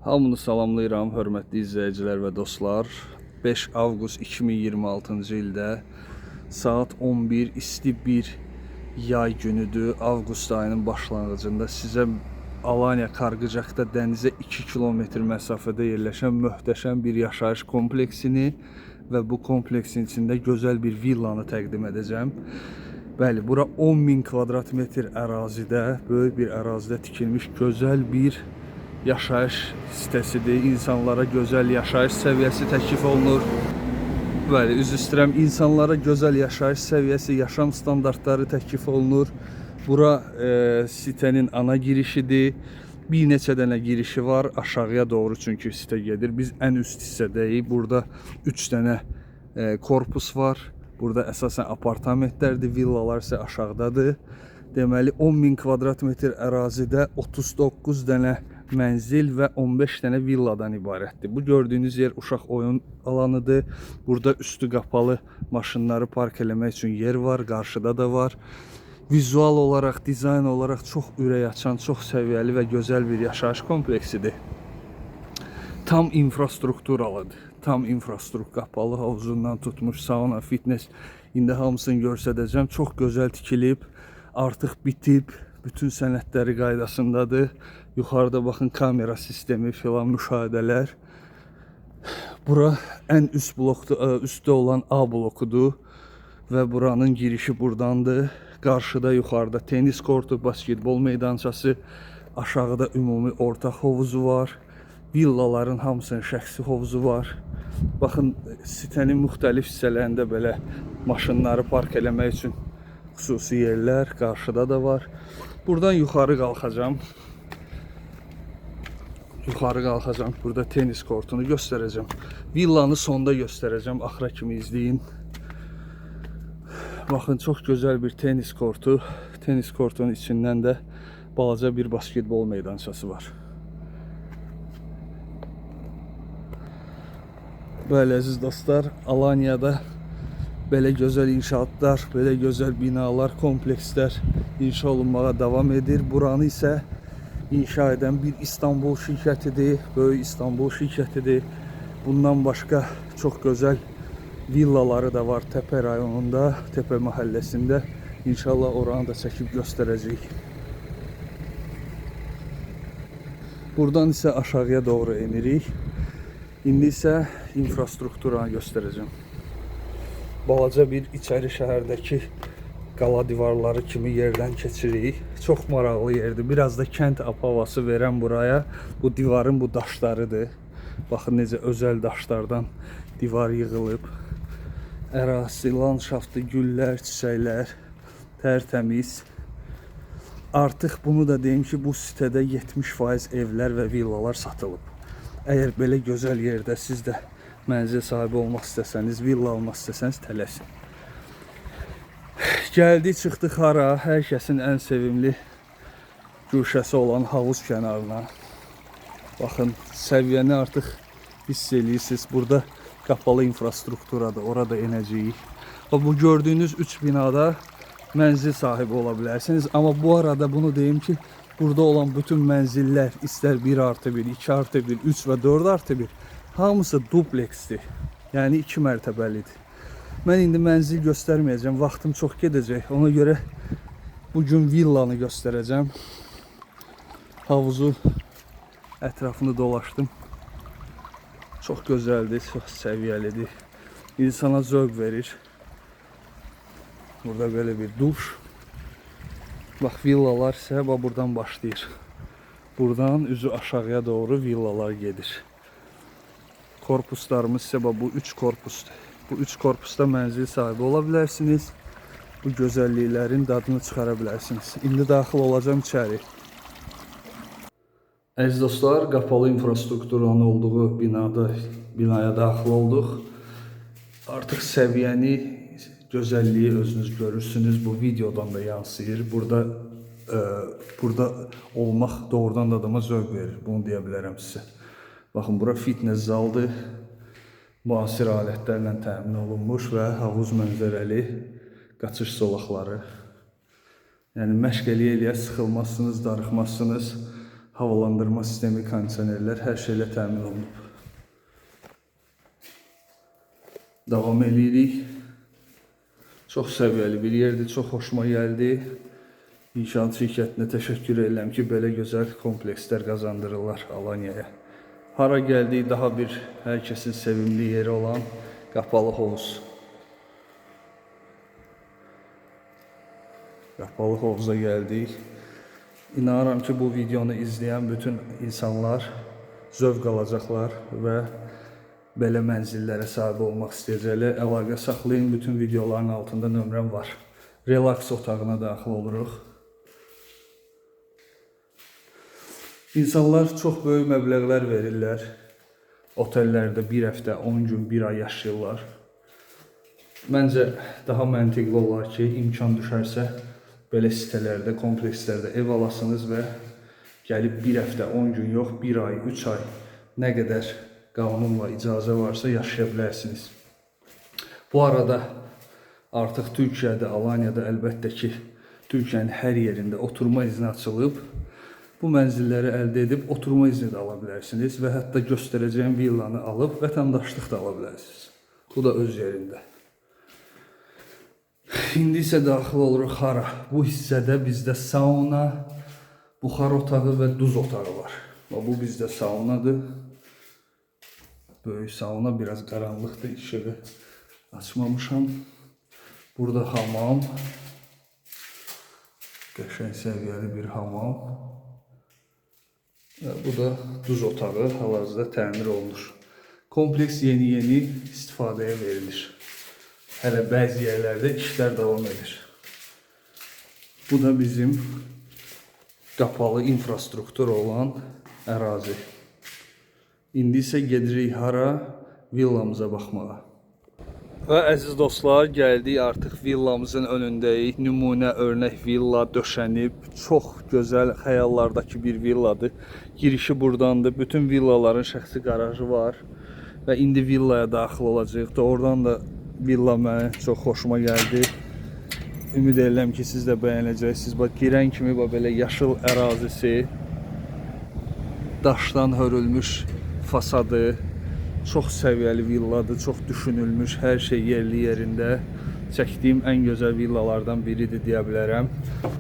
Hamını salamlayıram, hörmətli izləyicilər və dostlar. 5 avqust 2026-cı ildə saat 11 isti bir yay günüdür. Avqust ayının başlanğıcında sizə Alanya Kargıcakda dənizə 2 kilometr məsafədə yerləşən möhtəşəm bir yaşayış kompleksini və bu kompleksin içində gözəl bir villanı təqdim edəcəm. Bəli, bura 10.000 kvadrat metr ərazidə, böyük bir ərazidə tikilmiş gözəl bir yaşayış sitəsidir. İnsanlara gözəl yaşayış səviyyəsi təklif olunur. Bəli, üzr istəyirəm. İnsanlara gözəl yaşayış səviyyəsi, yaşam standartları təklif olunur. Bura sitenin ana girişidir. Bir neçə dənə girişi var aşağıya doğru, çünki sitə gedir. Biz ən üst hissədəyik. Burada 3 dənə korpus var. Burada əsasən apartamentlərdir, villalar isə aşağıdadır. Deməli 10.000 kvadrat metr ərazidə 39 dənə mənzil və 15 dənə villadan ibarətdir. Bu gördüyünüz yer uşaq oyun alanıdır. Burada üstü qapalı maşınları park eləmək üçün yer var, qarşıda da var. Vizual olaraq, dizayn olaraq çox ürək açan, çox səviyyəli və gözəl bir yaşayış kompleksidir. Tam infrastrukturalıdır. Tam infrastruktur, qapalı havuzundan tutmuş sauna, fitness. İndi hamısını göstərəcəm. Çox gözəl tikilib, artıq bitib, bütün sənədləri qaydasındadır. Yuxarıda baxın kamera sistemi filan müşahidələr. Bura ən üst blokda, üstdə olan A blokudur və buranın girişi burdandır. Qarşıda yuxarıda tenis kortu, basketbol meydançası, aşağıda ümumi ortaq hovuzu var. Villaların hamısının şəxsi hovuzu var. Baxın, sitenin müxtəlif hissələrində belə maşınları park eləmək üçün xüsusi yerlər qarşıda da var. Buradan yuxarı qalxacağam. Yuxarı qalxacağam. Burada tenis kortunu göstərəcəm. Villanı sonda göstərəcəm. Axıra kimi izləyin. Baxın, çox gözəl bir tenis kortu. Tenis kortunun içindən də balaca bir basketbol meydançası var. Bəli, əziz dostlar, Alanyada belə gözəl inşaatlar, belə gözəl binalar, komplekslər inşa olunmağa davam edir. Buranı isə inşa edən bir İstanbul şirkətidir, böyük İstanbul şirkətidir. Bundan başqa çox gözəl villaları da var Təpə rayonunda, Təpə məhəlləsində. İnşallah oranı da çəkib göstərəcəyik. Buradan isə aşağıya doğru enirik. İndi isə infrastrukturanı göstərəcəm. Balaca bir içəri şəhərdəki qala divarları kimi yerdən keçirik. Çox maraqlı yerdir. Biraz da kənd havası verən buraya bu divarın bu daşlarıdır. Baxın necə özəl daşlardan divar yığılıb. Ərazisi, landşaftı, güllər, çiçəklər tərtəmiz. Artıq bunu da deyim ki, bu sitədə 70% evlər və villalar satılıb. Əgər belə gözəl yerdə siz də mənzil sahibi olmaq istəsəniz, villa almaq istəsəniz tələsin. Gəldik, çıxdıq hara? Hər kəsin ən sevimli guşəsi olan havuz kənarına. Baxın, səviyyəni artıq hiss eləyirsiniz. Burada qapalı infrastrukturadır, orada enəcəyik. Bax, bu gördüyünüz 3 binada mənzil sahibi ola bilərsiniz. Amma bu arada bunu deyim ki, burada olan bütün mənzillər istər 1+1, 2+1, 3 və 4+1 hamısı dupleksdir. Yəni 2 mərtəbəlidir. Mən indi mənzil göstərməyəcəm, vaxtım çox gedəcək. Ona görə bugün villanı göstərəcəm. Havuzu ətrafını dolaşdım. Çox gözəldir, çox səviyyəlidir. İnsana zövq verir. Burada belə bir duş. Bax, villalar isə bax buradan başlayır. Buradan üzü aşağıya doğru villalar gedir. Korpuslarımız isə bax bu 3 korpusdur. Bu 3 korpusda mənzil sahibi ola bilərsiniz. Bu gözəlliklərin dadını çıxara bilərsiniz. İndi daxil olacağam içəri. Əziz dostlar, qapalı infrastrukturanın olduğu binaya daxil olduq. Artıq səviyyəni, gözəlliyi özünüz görürsünüz. Bu videodan da yansıyır. Burada olmaq doğrudan da adama zövq verir. Bunu deyə bilərəm sizə. Baxın, bura fitness zaldır. Müasir alətlərlə təmin olunmuş və havuz mənzərəli qaçış zolaqları. Yəni məşq eləyə-eləyə sıxılmazsınız, darıxmazsınız. Havalandırma sistemi, kondisionerlər, hər şeylə təmin olunub. Davam eləyirik. Çox səviyyəli bir yerdir, çox xoşuma gəldi. İnşaat şirkətinə təşəkkür edirəm ki, belə gözəl komplekslər qazandırırlar Alanyaya. Hara gəldik, daha bir hər kəsin sevimli yeri olan qapalı hovuz. Qapalı hovuza gəldik. İnanıram ki, bu videonu izləyən bütün insanlar zövq alacaqlar və belə mənzillərə sahib olmaq istəyəcəklər. Əlaqə saxlayın, bütün videoların altında nömrəm var. Relaks otağına daxil oluruq. İnsanlar çox böyük məbləğlər verirlər. Otellərdə bir həftə, 10 gün, bir ay yaşayırlar. Məncə daha məntiqli olar ki, imkan düşərsə belə sitələrdə, komplekslərdə ev alasınız və gəlib bir həftə, 10 gün yox, bir ay, 3 ay nə qədər qanunla icazə varsa yaşaya bilərsiniz. Bu arada artıq Türkiyədə, Alanyada əlbəttə ki, Türkiyənin hər yerində oturma izni açılıb. Bu mənzilləri əldə edib oturma izni də ala bilərsiniz və hətta göstərəcəyim villanı alıb vətəndaşlıq da ala bilərsiniz. Bu da öz yerində. İndi isə daxil oluruq hara? Bu hissədə bizdə sauna, buxar otağı və duz otağı var. Bu bizdə saunadır. Böyük sauna, biraz qaranlıqdır, işığı açmamışam. Burada hamam. Qəşəng səviyyəli bir hamam. Və bu da duz otağı, hal-hazırda təmir olunur. Kompleks yeni-yeni istifadəyə verilir. Hələ bəzi yerlərdə işlər davam edir. Bu da bizim qapalı infrastruktur olan ərazi. İndi isə gedirik hara? Villamıza baxmağa. Və əziz dostlar, gəldik artıq villamızın önündəyik. Nümunə örnək villa döşənib. Çox gözəl xəyallardakı bir villadır. Girişi burdandır. Bütün villaların şəxsi qarajı var. Və indi villaya daxil olacağıq. Doğrudan da villa mənə çox xoşuma gəldi. Ümid edirəm ki, siz də bəyənəcəksiniz. Bax, girən kimi bax, belə yaşıl ərazisi, daşdan hörülmüş fasadı, çox səviyyəli villadır, çox düşünülmüş, hər şey yerli yerində. Çəkdiyim ən gözəl villalardan biridir deyə bilərəm.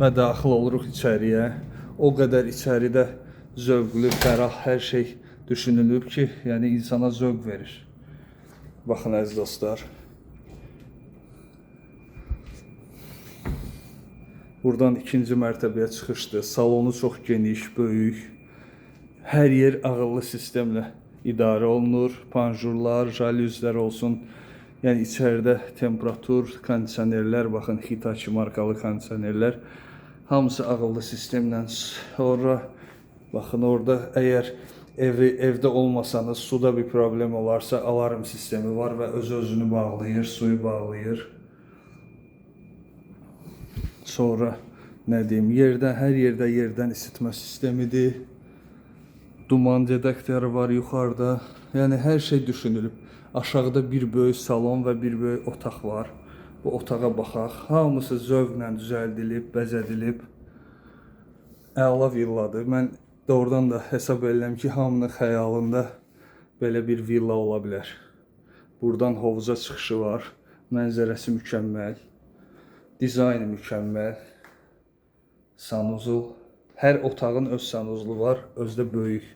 Və daxil oluruq içəriyə. O qədər içəridə zövqlü, fərah hər şey düşünülüb ki, yəni insana zövq verir. Baxın əziz dostlar. Buradan ikinci mərtəbəyə çıxışdır. Salonu çox geniş, böyük. Hər yer ağıllı sistemlə idarə olunur. Panjurlar, jalüzlər olsun. Yəni içəridə temperatur, kondisionerlər, baxın Hitachi markalı kondisionerlər. Hamısı ağıllı sistemlə. Sonra baxın orada əgər evdə olmasanız, suda bir problem olarsa alarm sistemi var və öz-özünü bağlayır, suyu bağlayır. Sonra nə deyim, yerdən, hər yerdə yerdən isitmə sistemidir. Duman detektoru var yuxarıda. Yəni hər şey düşünülüb. Aşağıda bir böyük salon və bir böyük otaq var. Bu otağa baxaq. Hamısı zövqlə düzəldilib, bəzədilib. Əla villadır. Mən doğrudan da hesab edirəm ki, hamının xəyalında belə bir villa ola bilər. Buradan hovuza çıxışı var. Mənzərəsi mükəmməl. Dizaynı mükəmməl. Sanuzul. Hər otağın öz sanuzlu var, özü də böyük.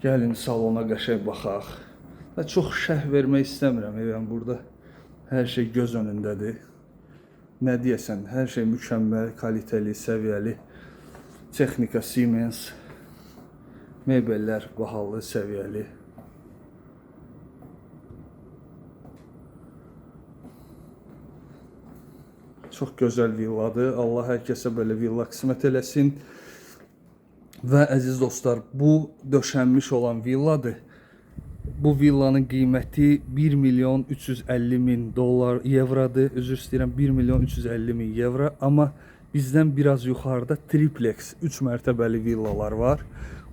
Gəlin salona qəşəng baxaq. Və çox şərh vermək istəmirəm. Yəni burada hər şey göz önündədir. Nə deyəsən, hər şey mükəmməl, kaliteli, səviyyəli. Texnika Siemens. Mebellər bahalı, səviyyəli. Çox gözəl villadır. Allah hər kəsə belə villa qismət eləsin. Və əziz dostlar, bu döşənmiş olan villadır. Bu villanın qiyməti 1 milyon 350 min dollar, evradır. Üzr istəyirəm, 1 milyon 350 min evro. Amma bizdən biraz yuxarıda triplex 3 mərtəbəli villalar var.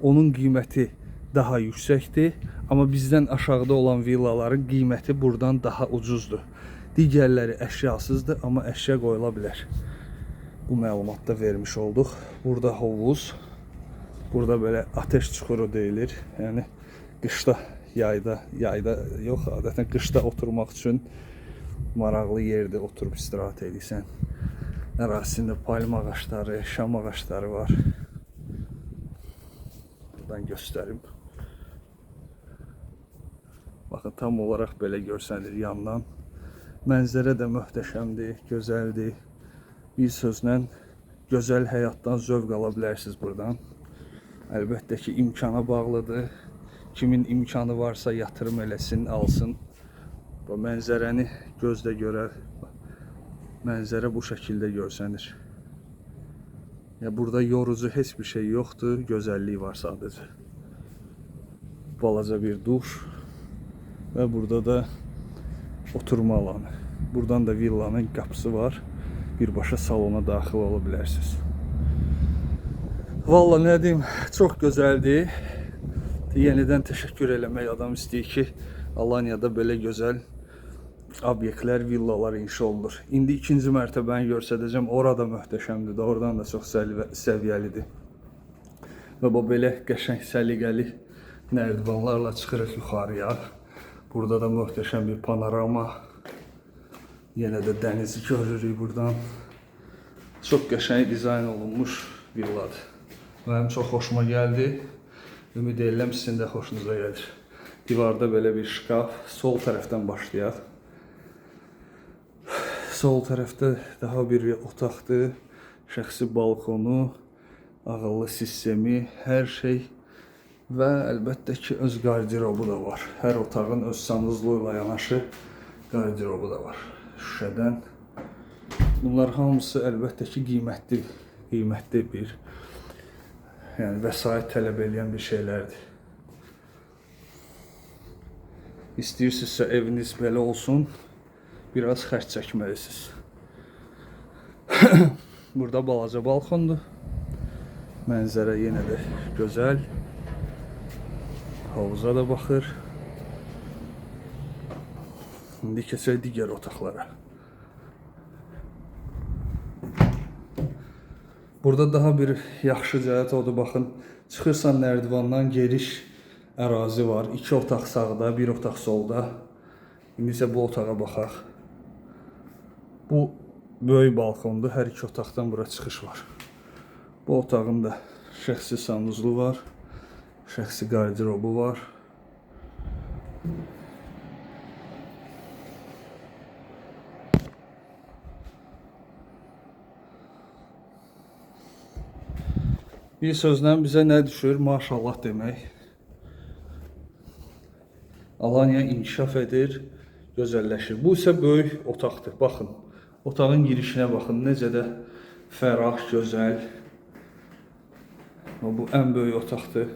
Onun qiyməti daha yüksəkdir. Amma bizdən aşağıda olan villaların qiyməti buradan daha ucuzdur. Digərləri əşyasızdır, amma əşya qoyula bilər. Bu məlumatı da vermiş olduq. Burada hovuz. Burada belə ateş çuxuru deyilir. Yəni qışda, yayda, yayda yox, adətən qışda oturmaq üçün maraqlı yerdir, oturub istirahət edirsən. Ərazisində palma ağacları, şam ağacları var. Buradan göstərim. Baxın, tam olaraq belə görsənir yandan. Mənzərə də möhtəşəmdir, gözəldir. Bir sözlə gözəl həyatdan zövq ala bilərsiniz buradan. Əlbəttə ki, imkana bağlıdır. Kimin imkanı varsa yatırım eləsin, alsın. Bu mənzərəni gözlə görər. Mənzərə bu şəkildə görsənir. Ya burada yorucu heç bir şey yoxdur, gözəllik var sadəcə. Balaca bir duş və burada da oturma alanı. Buradan da villanın qapısı var. Birbaşa salona daxil ola bilərsiniz. Valla nə deyim, çox gözəldir. Yenidən təşəkkür eləmək adam istəyir ki, Alanyada belə gözəl obyektlər, villalar inşa olunur. İndi ikinci mərtəbəni göstərəcəm. Orada möhtəşəmdir. Doğrudan da çox səviyyəlidir. Və bu belə qəşəng səliqəli nərdivanlarla çıxırıq yuxarıya. Burada da möhtəşəm bir panorama. Yenə də dənizi görürük buradan. Çox qəşəng dizayn olunmuş villadır. Mənim çox xoşuma gəldi. Ümid edirəm sizin də xoşunuza gəlir. Divarda belə bir şkaf. Sol tərəfdən başlayaq. Sol tərəfdə daha bir otaqdır. Şəxsi balkonu, ağıllı sistemi, hər şey və əlbəttə ki, öz qardirobu da var. Hər otağın öz sanuzlu ilə yanaşı qardirobu da var. Şüşədən. Bunlar hamısı əlbəttə ki, qiymətli bir, yəni vəsait tələb eləyən bir şeylərdir. İstəyirsinizsə eviniz belə olsun, biraz xərc çəkməlisiniz. Burada balaca balkondur. Mənzərə yenə də gözəl. Havuza da baxır. İndi keçək digər otaqlara. Burada daha bir yaxşı cəhət odur, baxın. Çıxırsan nərdivandan geniş ərazi var. İki otaq sağda, bir otaq solda. İndi isə bu otağa baxaq. Bu böyük balkondur. Hər iki otaqdan bura çıxış var. Bu otağın da şəxsi sanuzlu var. Şəxsi qardirobu var. Bir sözlə bizə nə düşür? Maşallah demək. Alanya inkişaf edir, gözəlləşir. Bu isə böyük otaqdır. Baxın, otağın girişinə baxın. Necə də fərah, gözəl. Bu ən böyük otaqdır.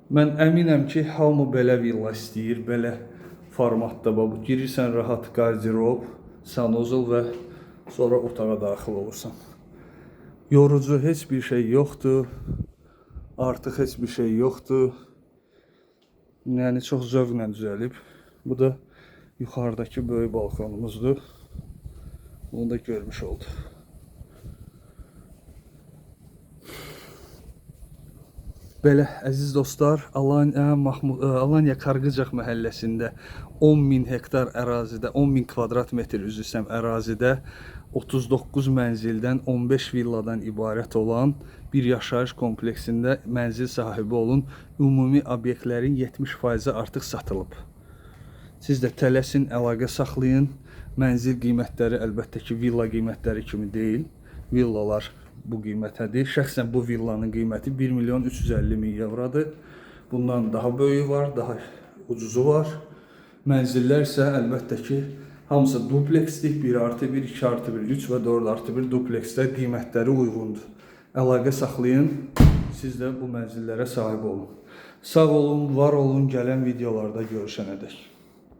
Mən əminəm ki, hamı belə villa istəyir, belə formatda. Bax, bu girirsən rahat qardirob, sanuzul və sonra otağa daxil olursan. Yorucu heç bir şey yoxdur. Artıq heç bir şey yoxdur. Yəni çox zövqlə düzəlib. Bu da yuxarıdakı böyük balkonumuzdur. Bunu da görmüş olduq. Belə əziz dostlar, Alanya Kargıcaq məhəlləsində 10.000 hektar ərazidə, 10.000 kvadrat metr üzr istəyirəm ərazidə 39 mənzildən 15 villadan ibarət olan bir yaşayış kompleksində mənzil sahibi olun. Ümumi obyektlərin 70%-i artıq satılıb. Siz də tələsin, əlaqə saxlayın. Mənzil qiymətləri əlbəttə ki, villa qiymətləri kimi deyil. Villalar bu qiymətədir. Şəxsən bu villanın qiyməti 1 milyon 350 min evrodur. Bundan daha böyüyü var, daha ucuzu var. Mənzillər isə əlbəttə ki, hamısı dupleksdir. 1+1, 2+1, 3 və 4+1 duplekslər qiymətləri uyğundur. Əlaqə saxlayın, siz də bu mənzillərə sahib olun. Sağ olun, var olun, gələn videolarda görüşənədək.